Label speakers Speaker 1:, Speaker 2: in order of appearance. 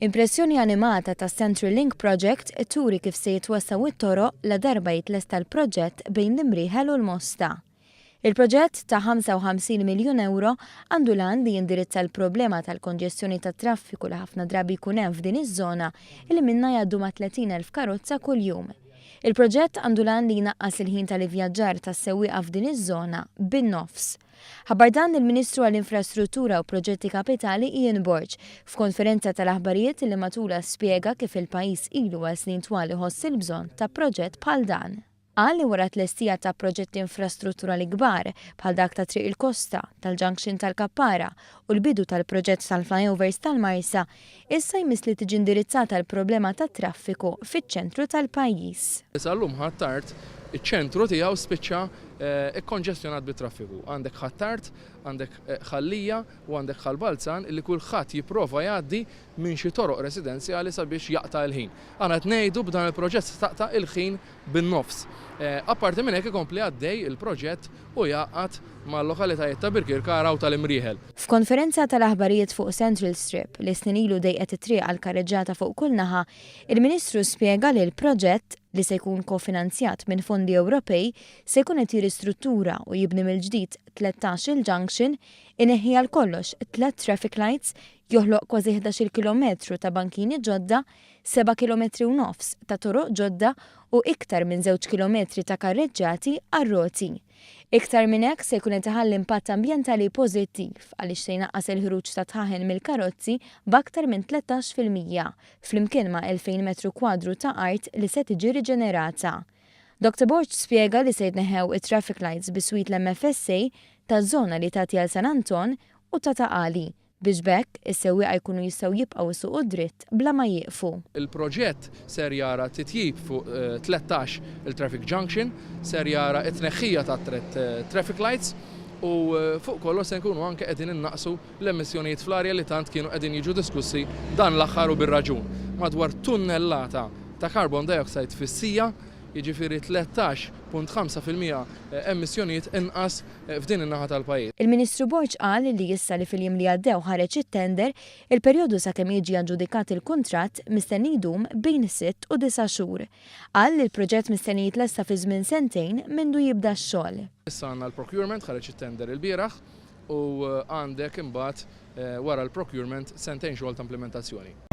Speaker 1: Impressjoni animata tas-Central Link Project turi kif se jitwessgħu t-toroq ladarba jitlesta l-proġett bejn l-Imrieħel u l-Mosta. Il-proġett ta' 55 miljun ewro għandu l-għan li jindirizza l-problema tal-konġestjoni tat-traffiku li ħafna drabi jkun hemm f'din iż-żona li minnha jgħaddu ma' 30,000 karozza kuljum. Il-proġett għandu l-għan li jnaqqas il-ħin tal-ivvjaġġar tas-sewwieqa f'din iż-żona bin-nofs. Ħabbar dan il-Ministru għall-Infrastruttura u Proġetti Kapitali Ian Borg f'konferenza tal-aħbarijiet li matulha spjega kif il-pajjiż ilu għal snin twal iħoss il-bżonn ta' proġett bħal dan. Qal li wara t-tlestija ta' proġetti infrastrutturali kbar bħal dak ta' Triq il-Kosta, tal-Junction tal-Kappara u l-bidu tal-proġett tal-flyovers tal-Marsa, issa jmiss li tiġi indirizzata l-problema tat-traffiku fiċ-ċentru tal-pajjiż.
Speaker 2: Sal-lum Ħ'Attard iċ-ċentru tiegħu spiċċa ikkonġestjonat bit-traffiku. Għandek Ħ'Attard, għandek Ħal Lija u għandek Ħal Balzan illi kulħadd jipprova jgħaddi minn xi toroq residenzjali sabiex jaqta' l-ħin. Aħna qed ngħidu b'dan il-proġett se taqta' il-ħin bin-nofs. Apparti minn hekk ikompli għaddej il-proġett u jgħaqqad mal-lokalitajiet ta' Birkirkara u tal-Imrieħel.
Speaker 1: F'konferenza tal-aħbarijiet fuq Central Strip, li snin ilu dejqet it-triq għall-karreġġata fuq kull naħa, il-Ministru spjega li l-proġett, li se jkun kofinanzjat minn fondi Ewropej, se jkun qed jirristruttura u jibni mill-ġdid 13-il junction, ineħħi għal kollox tlett traffic lights, joħloq kważi 11-il kilometru ta' bankini ġodda, seba' kilometri u nofs ta' toroq ġodda u iktar minn żewġ kilometri ta' karreġġati għar-roti. Iktar minn hekk se jkun qed iħalli impatt ambjentali pożittiv għaliex se jnaqqas il-ħruġ ta' dħaħen mill-karozzi b'aktar minn 13%, flimkien ma' 2,000 metru kwadru ta' art li se tiġi riġenerata. Dr Borg spjega li se jitneħħew it-traffic lights biswit l-MFSA taż-żona li tagħti għal San Anton u ta' Ta' Qali biex b'hekk is-sewwieqa jkunu jistgħu jibqgħu jsuqu dritt bla ma jieqfu.
Speaker 2: Il-proġett ser jara titjib fuq 13 il-traffic junction, ser jara t-tneħħija ta' tliet traffic lights u fuq kollox se nkunu anke qegħdin innaqqsu l-emissjonijiet fl-arja li tant kienu qegħdin jiġu diskussi dan l-aħħar u bir-raġun. Madwar tunnellata ta' carbon dioxide fis-siegħa, jiġifieri 13.5% emissjonijiet inqas f'din in-naħa tal-pajjiż.
Speaker 1: Il-Ministru Borg qal li issa li fil-jiem li għaddew ħareġ it-tender, il-perjodu sakemm jiġi aġġudikat il-kuntratt mistenni jdum bejn sitt u disa' xhur. Qal li l-proġett mistenni jitlesta fi żmien sentejn mindu jibda x-xogħol.
Speaker 2: Issa għandna l-procurement, ħareġ it-tender ilbieraħ u għandek imbagħad wara l-procurement sentejn xogħol ta' implimentazzjoni.